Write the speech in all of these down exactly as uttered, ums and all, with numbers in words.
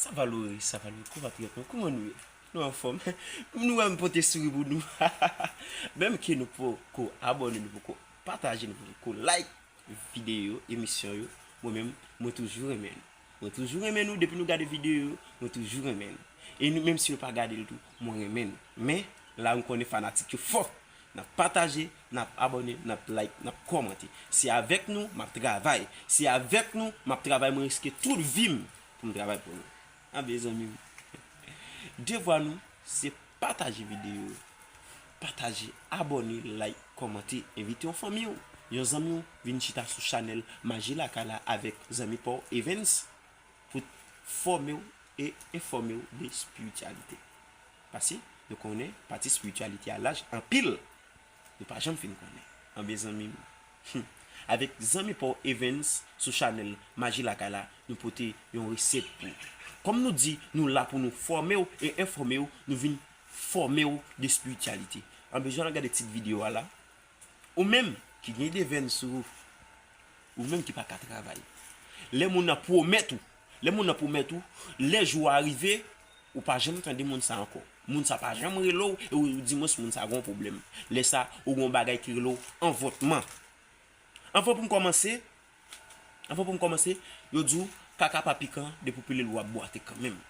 Sa va Lori, sa va Lori, konpatriyòt mwen, kòman nou ye? Nou anfòm? Nou wè m pote souri pou nou. Menm ke nou poko abòne, nou poko pataje, nou poko like videyo, emisyon yo, mwen menm, mwen toujou renmen nou. Mwen toujou renmen nou, depi nou gade videyo yo, mwen toujou renmen nou. E nou, menm si nou pa gade l tou, mwen renmen nou. Men, la m konnen fanatik yo fò. N ap pataje, n ap abòne, n ap like, n ap kòmante. Se avèk nou m ap travay. Se avèk nou m ap travay, mwen riske tout vi m pou m travay pou nou. Anben zanmi m, devwa nou se pataje videyo yo. Pataje, abòne, like, kòmante, envite yon fanmi w, yon zanmi w vin chita sou chanèl Maji Lakay la avèk zanmi pa w Evens pou fòme w e enfòme w de espirityalite. Paske nou konnen pati espirityalite a laj anpil. Nou pa janm fin konnen. Anben zanmi m, hmm, avèk zanmi pa w Evens sou chanèl Maji Lakay la, nou pote yon resèt pou ou. Kòm nou di, nou la pou nou fòme w e enfòme w, nou vin fòme w de espirityalite. Anben jan n ap gade tit videyo a la, ou menm ki gen de venn sou ou, ou menm ki pa ka travay, lè moun nan pwomèt ou, lè moun nan pwomèt ou, lè jou a rive, ou pa janm tande moun sa ankò. Moun sa pa janm rele w, e ou, di mwens moun sa gon pwoblèm. Lè sa, ou gon bagay ki rele w anvòtman. Anvan pou m kòmanse, anvan pou m kòmanse, yo di w kaka pa pikan, depi w pile l w ap bwate kanmenm.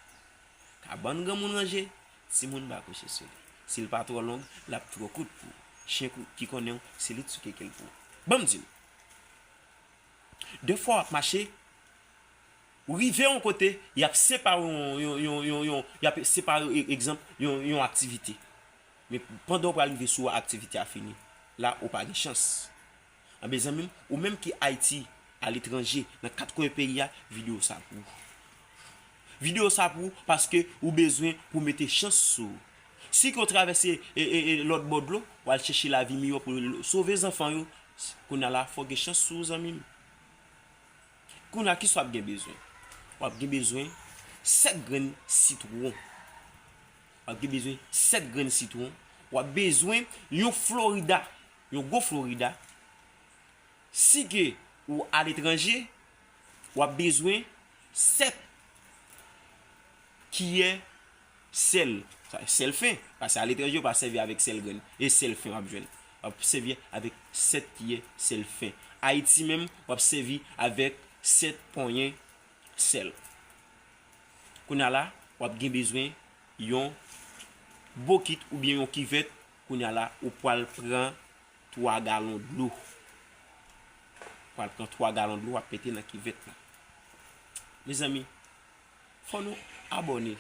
Kabann granmoun ranje, timoun ba kouche sou li. Si l pa twò long, l ap twò kout pou ou. Chen kou- ki konnen w, se li k souke ke l pou ou. Ban m di w, defwa w ap mache, ou rive yon kote, y ap separe yon, yon, yon, yon, yon, y ap separe, e- egzanp, yon, yon aktivite. Men pandan w pral rive sou aktivite a fini, la ou pa gen chans. Anben zanmi m, ou menm ki Ayiti, aletranje, nan kat kwen peyi a, videyo sa pou ou. Videyo sa pou ou paske ou bezwen pou mete chans sou ou. Si ke w travèse e, e, e, lòt bò dlo, w al chèche lavi miyò pou l- sove zanfan yo, kounye a la, fò w gen chans sou ou zanmi m. Kounye a, kisa w ap gen bezwen? W ap gen bezwen sèt grenn sitwon. W ap gen bezwen sèt grenn sitwon. W ap bezwen yon Florida, yon gwo Florida. Si ke ou aletranje, w ap bezwen sèt kiyè sèl. Sa, sèl fen. Paske aletranje, yo pa sèvi avèk sèl grenn. E sèl fen w ap jwenn. W ap sèvi avèk sèt kiyè sèl fen. Ayiti menm, w ap sèvi avèk sèt ponyen sèl. Kounye a la, w ap gen bezwen yon bokit oubyen yon kivèt. Kounye a la, ou pral pran twa galon dlo. Pral pran twa galon dlo, w ap mete nan kivèt la. Mezanmi, fò nou abòne.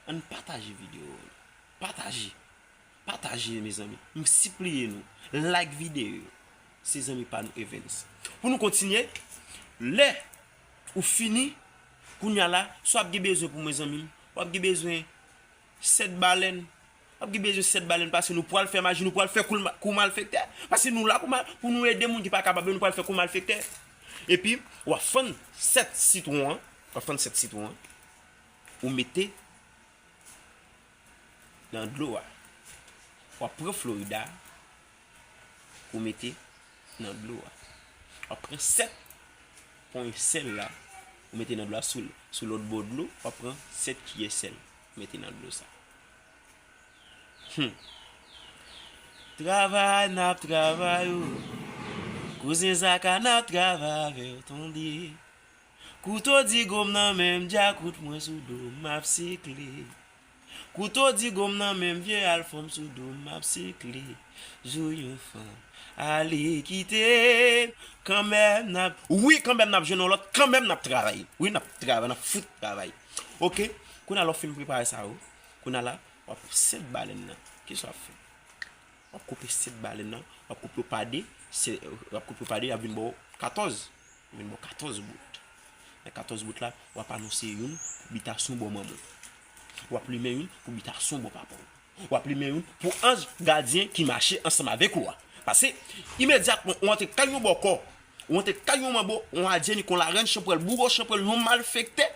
Ann pataje videyo yo. Pataje. Pataje, mezanmi. M sipliye nou. Like videyo yo. Se zanmi pa nou Evens. Pou nou kontinye, lè ou fini, kounye a la, sa w ap gen bezwen pou mwen, zanmi m, w ap gen bezwen sèt balèn. W ap gen bezwen sèt balèn paske nou pral fè maji, nou pral fè kou, kou malfektè. Paske nou la pou, mal, pou nou ede moun ki pa kapab yo, nou pral fè kou malfektè. Epi, w ap fann sèt sitwon an, w ap fann sèt sitwon an, ou mete nan dlo a. W ap pran Florida, ou mete nan dlo a. W ap pran sèt pony sèl la, ou mete nan dlo a sou, sou lòt bò dlo, w ap pran sèt kiyè sèl, ou mete nan dlo sa. Hmm. Travay n ap travay ou. Kouzen Zaka n ap travay avè w tande. Kouto Digo m nan men m, djakout mwen sou do m, m ap sikle. Kouto Digo m nan men m, vye alfòm sou do m, m ap sikle. Jou yon fanm ale kite m, kanmenm n ap, wi, kanmenm n ap jwenn yon lòt, kanmenm n ap travay. Wi, n ap travay, n ap fout travay. Oke, kounye a lè w fin prepare sa yo, kounye a la, w ap sèt balèn nan. Kisa w ap fè? W ap koupe sèt balèn nan, w ap koupe yo pa de, se, w ap koupe yo pa de, y ap vin ba w katòz. Vin ba w katòz bout. Nan katòz bout la, w ap anonse youn pou bitasyon bò manman w. W ap limen youn pou bitasyon bò papa w. W ap limen youn pou anj gadyen ki mache ansanm avèk ou a. Paske, imedyatman, ou antre kay yon bòkò, ou antre kay yon manbo, yon adyeni kon larèn chanpwèl, bouro chanpwèl, yon malfektè,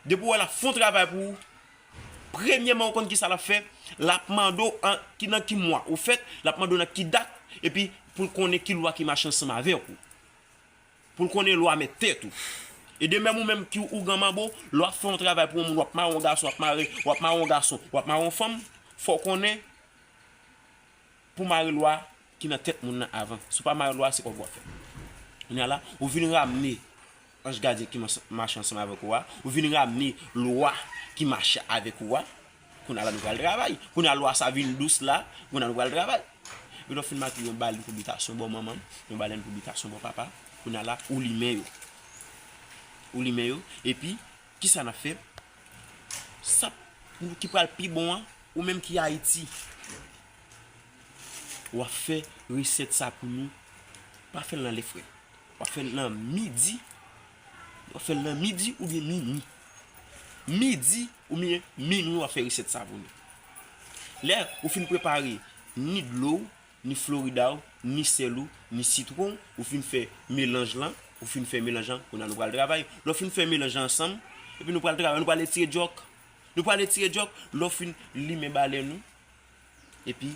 depi w wè l ap fè yon travay pou ou, premyèman, ou konn kisa l ap fè? L ap mande w an, ki, nan ki mwa ou fèt, l ap mande w nan ki dat, epi pou l konnen ki lwa ki mache ansanm avèk ou. Pou l konnen lwa mèt tèt ou. E de menm ou menm ki ougan manbo, lè w ap fè yon travay pou yon moun, w ap mare yon gason, w ap mare, w ap mare yon gason, w ap mare yon fanm, fò w konnen pou mare lwa ki nan tèt moun nan avan. Si w pa mare lwa, se kòb w ap fè. Kounye a la, ou vin ramne anj gadyen ki mas- mache ansanm avèk ou a, ou vin ramne lwa ki mache avèk ou a. Kounye a la, nou pral travay. Kounye a, lwa sa vin dous la, kounye a, nou pral travay. Epi lè w fin make yon balèn pou bitasyon bò manman, yon balèn pou bitasyon bò papa, kounye a la, ou limen yo. Ou limen yo, epi, kisa n ap fè? Sa ki pral pi bon an, ou menm ki Ayiti, w ap fè resèt sa pou nou. Pa fè l nan lè frè. W ap fè l nan midi. W ap fè l nan midi oubyen minwi. Midi oubyen minwi, w ap fè resèt sa pou nou. Lè ou fin prepare ni dlo w, ni florida w, ni sèl ou, ni sitwon, ou fin fè melanj lan, ou fin fè melanj lan, kounye a nou pral travay. Lè w fin fè melanj lan ansanm, epi nou pral travay, nou pral etire djòk. Nou pral etire djòk, lè w fin limen balèn ou, epi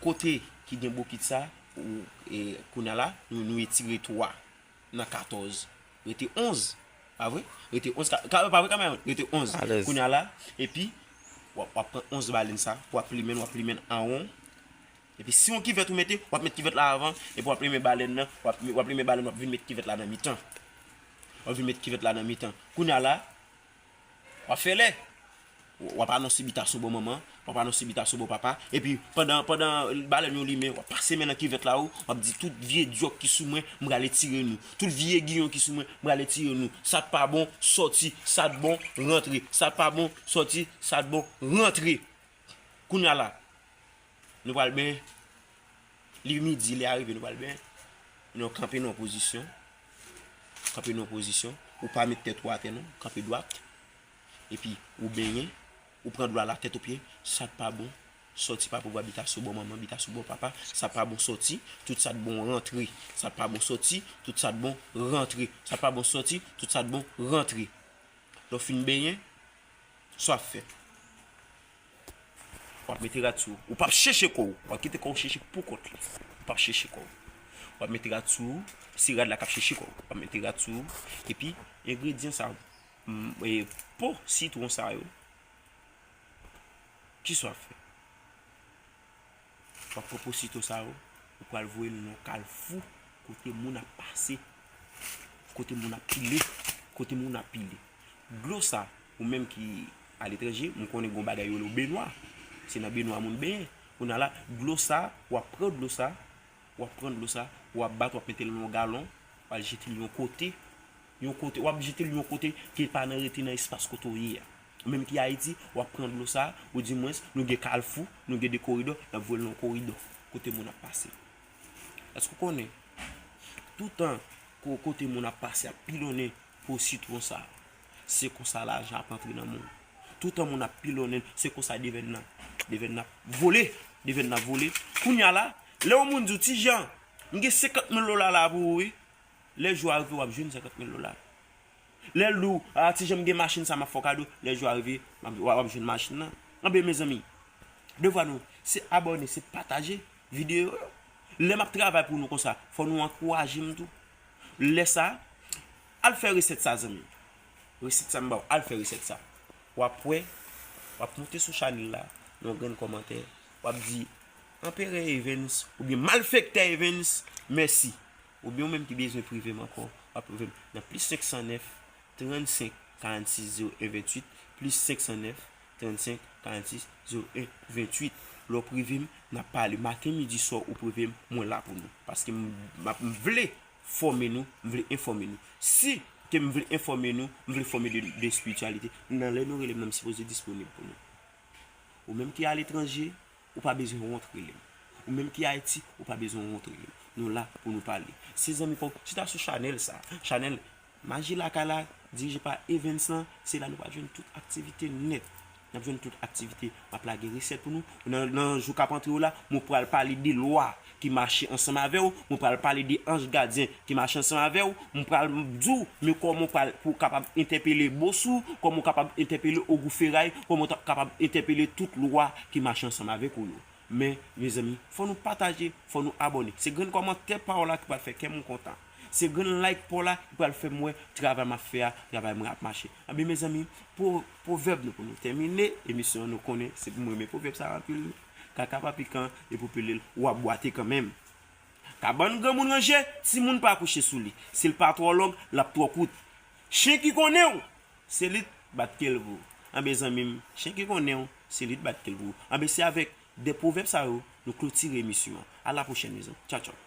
kote ki gen bokit sa, ou, e, kounye a la, nou, nou etire twa nan katòz. Rete onz. Pa vre? Rete onz. Ka, ka, pa vre, kameramann? Rete onz. Alèz. Kounye a la, epi, w ap, w ap pran onz balèn sa, w ap limen, w ap limen an won. Epi, si yon kivèt ou mete, w ap met kivèt la avan, epi w ap limen balèn nan, w ap, w ap limen balèn, w ap vin met kivèt la nan mitan. W ap vin met kivèt la nan mitan. Kounye a la, w ap fè lè. W ap anonse bitasyon bò manman, w ap anonse bitasyon bò papa, epi pandan, pandan balèn yo limen, w ap pase men nan kivèt la ou, w ap di, tout vye djòk ki sou mwen, m prale tire nou. Tout vye giyon ki sou mwen, m prale tire nou. Sa k pa bon, sòti, sa k bon, rantre. Sa k pa bon, sòti, sa k bon, rantre. Kounye a la, nou pral benyen. Li midi, lè a rive, nou pral benyen. Nou kanpe nan yon pozisyon. Kanpe nan yon pozisyon. Ou pa met tèt ou atè non, kanpe dwat. Epi, ou benyen, ou pran dlo a la tèt o pye, sa k pa bon, sòti pa pou bò bitasyon bò manman, bitasyon bò papa, sa k pa bon sòti, tout sa k bon rantre, sa k pa bon sòti, tout sa k bon rantre, sa k pa bon sòti, tout sa k bon rantre. Lè w fin benyen, sa w ap fè? W ap mete rad sou ou. Ou p ap cheche kò w. W ap kite kò w cheche pou kont li. Ou p ap cheche kò w. W ap mete rad sou ou. Se rad la k ap cheche kò w. W ap mete rad sou ou. Epi, engredyan sa yo, mm, e, po sitwon sa yo, kisa w ap fè? W ap pran po sitwon sa yo, ou pral voye l nan yon kalfou kote moun ap pase, kote moun ap pile, kote moun ap pile. Dlo sa, ou menm ki aletranje, m konnen gen yon bagay yo rele benwa. Se nan benwa moun benyen. Kounye a la, dlo sa, w ap pran dlo sa, w ap pran dlo sa, w ap bat, w ap mete l nan yon galon, w al jete l yon kote, yon kote, w ap jete l yon kote ke pa nan rete nan espas kote w ye a. Ou menm ki Ayiti, w ap pran dlo sa, oudimwens, nou gen kalfou, nou gen de koridò, n ap voye l nan yon koridò, kote moun ap pase. Èske w konnen, toutan ko-, kote moun ap pase, ap pilonnen po sitwon sa, se konsa lajan ap antre nan men w. Toutan moun ap pilonnen l, se konsa devèn nan, devèn nan ap vole, devèn nan ap vole. Kounye a la, lè yon moun di w, "Ti Jan, m gen senkant mil dola la pou ou, wi." Lè jou a rive, w ap jwenn senkant mil dola. Lè l di w, "A, Ti Jan, m gen machin sa, m ap fè w kado." Lè jou a rive, w ap, w ap jwenn machin nan. Anben, mezanmi, devwa nou, se abòne, se pataje videyo yo. Lè m ap travay pou nou konsa, fò nou ankouraje m tou. Lè sa, al fè resèt sa, zanmi. Resèt sa m ba w, al fè resèt sa. W ap wè, w ap monte sou chanèl la, nan yon grenn kòmantè, w ap di, Anperè Evens, oubyen Malfektè Evens, mèsi. Oubyen ou menm ki bezwen prive m ankò, w ap prive m nan plis senk san nèf, trannsenk, karannsis, zewo en, venntuit, plis senk san nèf, trannsenk, karannsis, zewo en, venntuit. Lè w prive m, n ap pale. Maten, midi, swa, ou prive m, mwen la pou nou. Paske m, m ap, m vle fòme nou, m vle enfòme nou. Si ke m vle enfòme nou, m vle fòme de, de espirityalite, nan lè nou rele m nan, m sipoze disponib pou nou. Ou menm ki aletranje, ou pa bezwen wont rele m. Ou menm ki Ayiti, ou pa bezwen wont rele m. Nou la pou nou pale. Se zanmi pa w, chita sou chanèl sa. Chanèl Maji Lakay la, dirije pa Evens lan, se la nou pral jwenn tout aktivite nèt. N ap jwenn tout aktivite. M ap lage resèt pou nou. Nan, nan jou k ap antre yo la, mwen pral pale de lwa ki mache ansanm avè w. Mwen pral pale de anj gadyen ki mache ansanm avè w. Mwen pral di w, men kòman w pral, pou w kapab entèpele bòs ou, kòman w kapab entèpele ogou feray, kòman w ta-, kapab entèpele tout lwa ki mache ansanm avèk ou yo. Men, mezanmi, fò nou pataje, fò nou abòne. Se grenn kòmantè pa w la ki pral fè kè m kontan. Se grenn like pa w la ki pral fè m wè travay m ap fè a, travay mwen ap mache. Anben, mezanmi, pwovèb nou pou nou tèmine emisyon an, nou konnen se pou mwen renmen pwovèb sa anpil. Kaka pa pikan, e pou pile l, w ap bwate kanmenm. Kabann granmoun ranje, timoun pa kouche sou li. Si l pa twò long, l ap twò kout. Chen ki konnen w, se li t bat ke l pou ou. Anben, zanmi m, chen ki konnen w, se li t bat ke l pou ou. Anben, se avèk de pwovèb sa yo nou klotire emisyon an. A la pwochèn, mezanmi. Tchaw, tchaw.